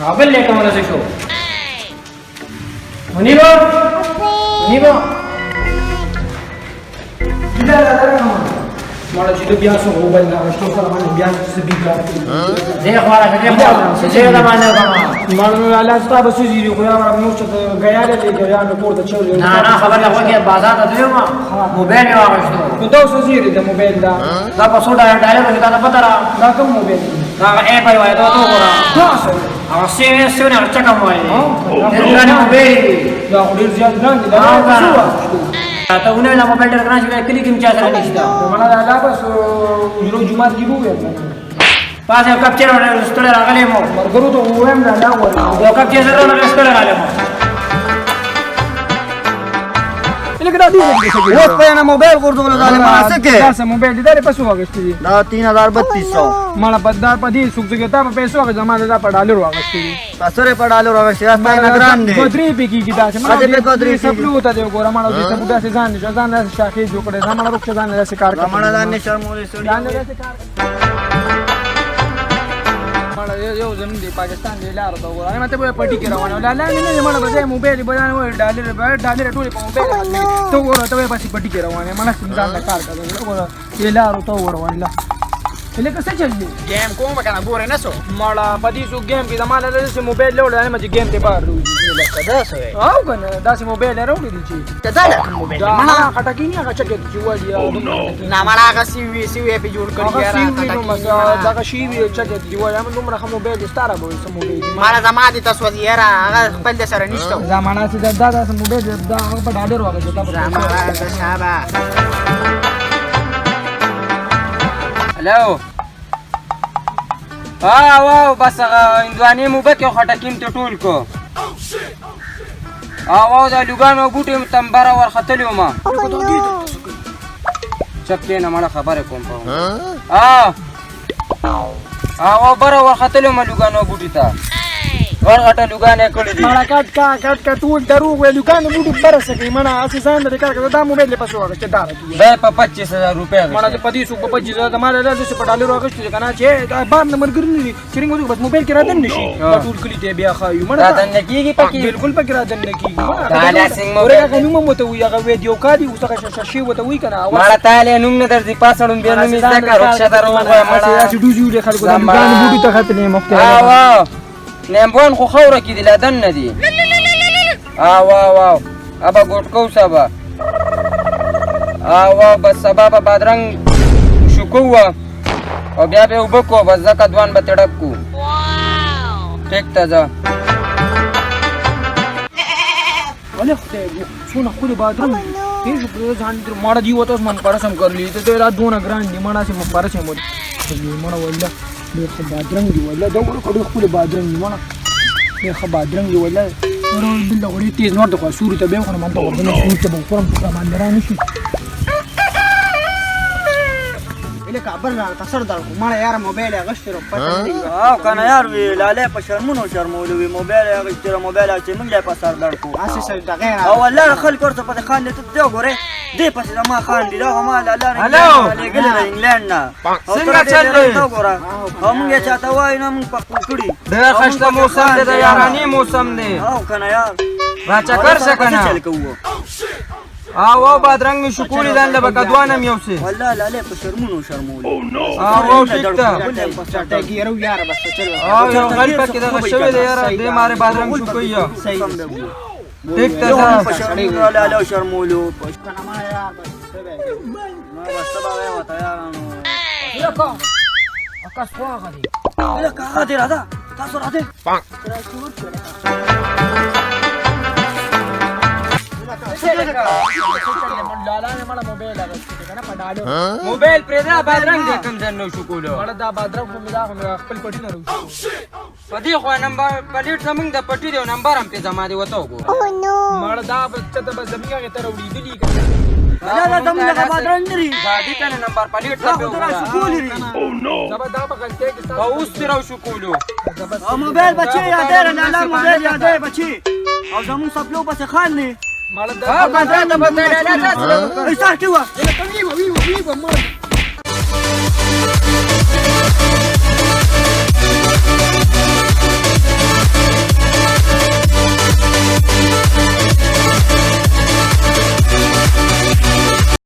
هغه بل لیکه ولا څه شو منیبا منیبا دا دا دا مړه چې بیا څه موبایل نه راوستو سره باندې بیا څه بي کار زه خو را دې مو څه دا باندې مړه الله ستا به سوزي خو یا نور څه غیا دې غیا نو پورته چولې. نه نه، خبر له وګه بازار ته تلم، موبایل یې واغښتو. نو دا څه زیری د موبایل دا دا په څو ډالر کې دا پته را. دا کوم موبایل؟ دا اپل وای، دا ته وګوره. دا څه هغه سیو سیو نه چکم وای، ډېر ګران موبایل دی. دا خو ډېر زیات ګران دی. دا څه واغښتو ته؟ ونه دا موبایل ډېر ګران چې کلی کې چا سره نشته. مړه دا الله بس اجرو جمعات کې وو پاسه یو کپ چیر ستړی راغلی مو. مرګرو ته وایم دا لا غواړم. یو کپ چیر ستړی راغلی مو. لکه دا دې اوس په نه موبایل غورځول ظالمانه څه کې؟ دا څه موبایل دی؟ دا پیسو واغستې دي؟ دا 3200. مړه په دا په دې څوک څوک تا په پیسو واغې، زما دا په ډالر واغستې دي. تاسو په ډالر واغستې، دا نه ګران دی. دوه درې پې کېږي داسې. مړه دې درې سپلو ته دی وګوره. مړه دې ته داسې ځان دې ځان داسې شاخې جوړ کړې. زما مړه روک ځان داسې کار کوي. مړه ځان نه شرمولې سړي، ځان داسې کار. مړه یو زمون دی پاکستان دی لار ته وګوره، مته په پټی کې روانه لا لا نه. مړه بځای موبایل بیان وای، ډالر ډالر ټول په موبایل ته وګوره. ته پسې پټی کې روانه. مړه ځان له کار کوي. وګوره یې لار ته وګوره. والله لکه څه چل دی؟ ګیم کوم کنه، ګوره نه سو. مړه په دې څو ګیم کې زمانه له چې موبایل لوړ نه چې ګیم ته بار روزي. لکه دا څه وای او کنه داسې موبایل راوړي دي چې دا لکه موبایل مړه خټکی نه هغه چکه چې وایي نه. مړه هغه سی وی سی وی په جوړ کړی یاره خټکی دغه شی وی چکه چې وایي. هم دومره ښه موبایل ستاره به څه موبایل. مړه زما دې تاسو یاره هغه خپل د سره نشته. زمانہ چې دا داسې موبایل دا هغه په ډالر واغې دا. زما شابه. هلو، واو، بس هغه هندوانې مو بکې او خټکي مې ته ټول کو. واو، دا لوګانو بوټي مې تمبره ورختلي وم. چپ کښېنه مړه، خبرې کوم په. واو، بره ورختلي وم لوګانو بوټي ته، غټ غټه لوګان یې کړي دي. مړه کټ کا کټ کا، ټول دروغ وایي. لوګان بوټي بره څه کوي؟ مړه هسې ځان د کار کوي. دا موبایل یې پسې واخیسته دا راکړي. دا په 25000 روپۍ. مړه په دې څوک په 25000؟ ما له داسې په ډالرو اخیستې که نه چې دا بار نه ملګري نه دي چې رنګ بس موبایل کې را دننه شي، دا ټول کلي ته بیا ښایو. مړه را دننه کېږي پکې، بالکل پکې را دننه کېږي. دا لا څنګه موبایل هغه نوم هم ورته وایي، هغه ویډیو کال اوس هغه شاشې ورته وایي که نه. مړه تا له نوم نه درځي، پاڅړم بیا نوم یې زده کړه. رخصت وغواړه. مړه داسې ډوزي وړي خلکو دا لوګانو بوټي ته ختلې مخته. واو، نیمبوان خو خاوره کې دي، لا دننه دي. واو واو، ابا ګوټ کو سبا. واو، بس سبا به بادرنګ شکو او بیا به اوبه کو، بس ځکه دوان به تړک کو. ټیک ته ځه. ولې خدای څونه ښکلي بادرنګ دي شو په ځان در. ماړه دی وته اوس من پرسم کړلې ته دا دونه ګران دي. ماړه سي مپرسم ول. ماړه والله ډېر ښه بادرنګ دي. والله دا ګوره ډېر ښکلي بادرنګ دي. ماړه ډېر ښه بادرنګ دي والله. دلته خو ډېر تېز نور دی، خو سوري ته بیا وخورم. هلته ورته سوري ته به وخورم چې راباندې را نه شي. لکه بل را تاسو در کو. مړه یار موبایل غشتره پته نه دی. او کنه یار وی لاله په شرمونو شرمولو وی موبایل غشتره، موبایل چې موږ له په سر در کو. اسې سر دغه او والله خلک ورته په خان دې ته وګوره، دې پسې زما خان دی. دا ما لاله لګل د انګلند نه څنګه چل دی وګوره. او موږ چاته وای نه، موږ په خپل کړي. د خشته موسم دی، د یارانی موسم دی. او کنه یار را چکر شه کنه. چل کوو. او بادرنګ می شکولې ځان له بکدوانم یو څه. والله لاله په شرمونو شرمولې. او ټیک ته چټه یار بس چل. او یو غل پکې دغه شوی دی یاره، دې مارې بادرنګ شکوي. ټیک ته ځه. په شرمونو لاله شرمولو. کنه ما یار بس ما بس سبا وای یارانو. لکه اکا سواغه دی. لکه هغه دی راځه، تاسو راځئ. لالا نه مړه موبایل اغوستې کنه په ډالر. موبایل پرې دا بادرنګ دې کوم ځای نو شو کولو. مړه دا بادرنګ خو مې دا خو مې خپل پټي نه راوستو. په دې خو نمبر پلیټ زمونږ د پټي دی او نمبر هم پې زما دی، وته وګوره. مړه دا به څه ته به زمونږ هغې ته راوړېدلي که نه؟ لا لا، زمونږ هغه بادرنګ لري. دا دې کنه نمبر پلیټ دا ته خو ته را شکولي لري. دا به دا په غلطۍ کې او اوس ترې راوشو کولو. او موبایل بچي یادې را لالا، موبایل یادې بچي. او زمونږ سپلو پسې خان دی. مړه دا او بادرنګ ته به لالا. ایسار کې وه. وی وی وی وی.